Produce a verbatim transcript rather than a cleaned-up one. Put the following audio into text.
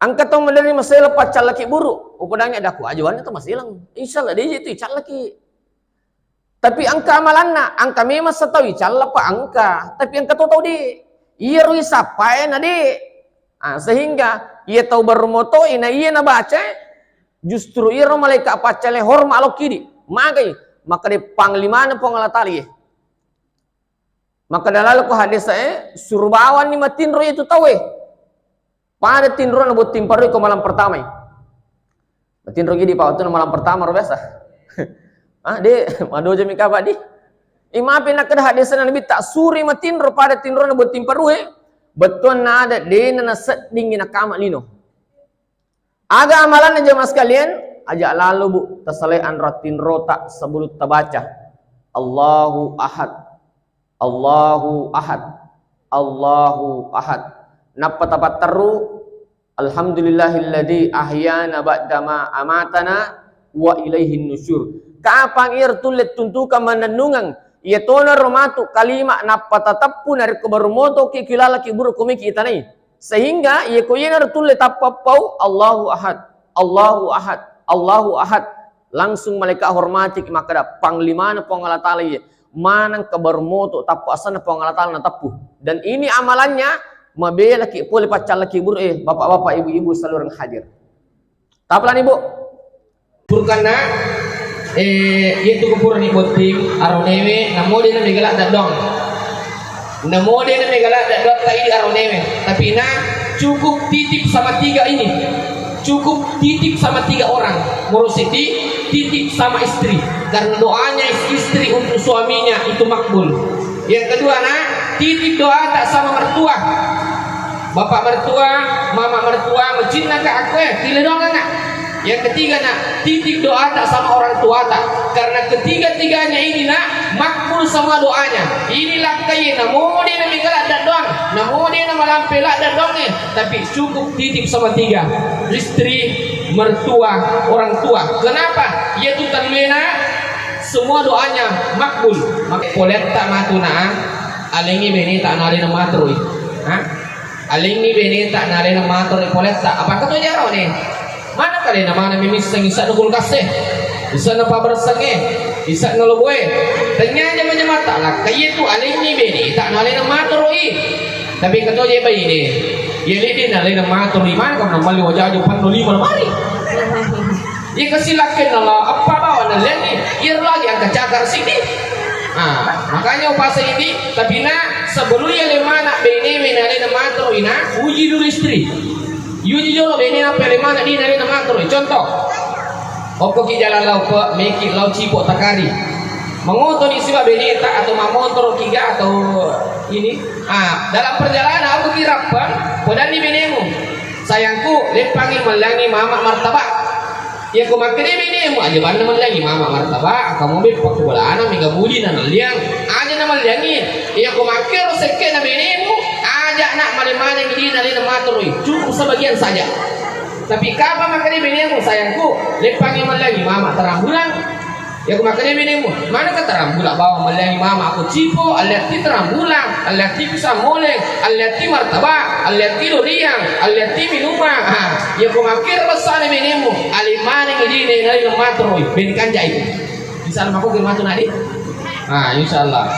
Engka tau maderri maseleng paccallaki buru, upodangngi daku aja wani to maseleng. Insyaallah de' itu icallaki. Tapi engka amalanna, engka memang setau icalla pa engka, tapi engka to tau de'. Iyaro isappae na de'. Ah, sehingga iya tau baru motoi na iya nabaca, justru iyaro malaika paccale horma lokki di. Magai, maka de' panglimana Puang Allah Taala iye. Maka dalam ko hadis e, suruh bawanni matinro itu tau e. Pada tinrona botting parui ko malam pertama i. Matinro gidi pa wattunna malam pertama ro biasa. Ah, de', madoja mi kaba di. Imapi nakkeda hadis Nabi tak suri matinro pada tinrona botting parue. Bettuanna ada de'na naseddingi nakama lino. Aga amalanna jamaah sekalian? Aja lalu bu, tasalai anra tinrota sebelum tabaca. Allahu Ahad. Allahu Ahad. Allahu Ahad. Nappa tapatteru, "Alhamdulillahilladzi ahyana ba'dama amatana wa ilaihin nusyur." Kapang ir tulle tuntuka manennungeng, iya tona ro matu kalima nappa tateppu narekko baru motoki kilalaki buru komiki itanai. Sehingga iya ko iyana ro tulle tappa pau, "Allahu Ahad, Allahu Ahad, Allahu Ahad." Langsung malaikat hormati makkeda, "Panglimana Puang Allah Taala iye." Maneng kabar moto tappa asanna Puang Allah Taala nateppu. Dan ini amalannya mabelaki pole paccallaki buru e, bapak-bapak, ibu-ibu, seluruh hadir. Tapalani, Bu. Purkanna, eh, yetu ko purani botting aronewe, namo de' na mega ladda doang. Namo de' na mega ladda doang ta idi aronewe. Tapi na cukup titip sama tiga ini. Cukup titip sama tiga orang. Moro seddi, titip sama istri. Karena doanya is-, istri untuk suaminya itu makbul. Yang kedua, nak, titip doa tak sama mertua. Bapak mertua, mama mertua, macinna ka aku, eh, tile doang, nak. Yang ketiga, nak, titip doa tak sama orang tua tak. Karena ketiga-tiganya ini, nak, makbul semua doanya. Ini lakkai, namo de' na mega ladda doang, namo de' na malampe ladda doang, eh. Tapi cukup titip sama tiga. Istri, mertua, orang tua. Kenapa? Iya tu tellue na semua doanya makbul. Maka poletta matu na, alengi beneta nalena matroi. Ha? Alengi beneta nalena matroi poletta. Apa kata jaro ne? Mana kalena mana mimisseng isa'na kulkas e? Isa'na paberseng e? Isa'na lobo e? Tanya jama-jamata, lakkai tu alengi beneta nalena matroi. Tapi katoje baine, iya lede nalena matroi, mana kamu namali wajajo panno lima lemari. Iya kasi lakkenna la, apa bawa naleni, iya lagi angka cakar sini. Ah, makanya upasa ini, tapi na sebelum iya lemana bene we nalena matroi na, uji dulu istri. Uji jolo bene apa lemana di nalena matroi. Contoh, okko ki jalan lau pe, meki lau cipo takari. Mangotoni siba beneta atau mamotoro kiga atau ini. Ah, dalam perjalanan aku kirappang, podanni benemu, "Sayangku, leppangi mellangi mama martabak." Iya ko makkeda benemu, "Aja banna mellangi mama martabak, kamu beppa ko bolana mega muli na nalliang." Aja na mellangi. Iya ko makkero sekke na benemu, aja nak male-male di nalena matroi. Cukup sebagian saja. Tapi kapa makkeda benemu, "Sayangku, leppangi mellangi mama terang bulan." Iya ko makkeda benemu, "Mana ka terang bulan bawa mellangi mama aku cipo, alliatti terang bulan, alliatti pisang moleng, alliatti martabak, alliatti duriang, alliatti minuman." Ah, iya ko makkeda besana benemu, ale maneng di nalena matroi, beni kanjai. Insya Allah mako ke matu nadi. Ah, insya Allah.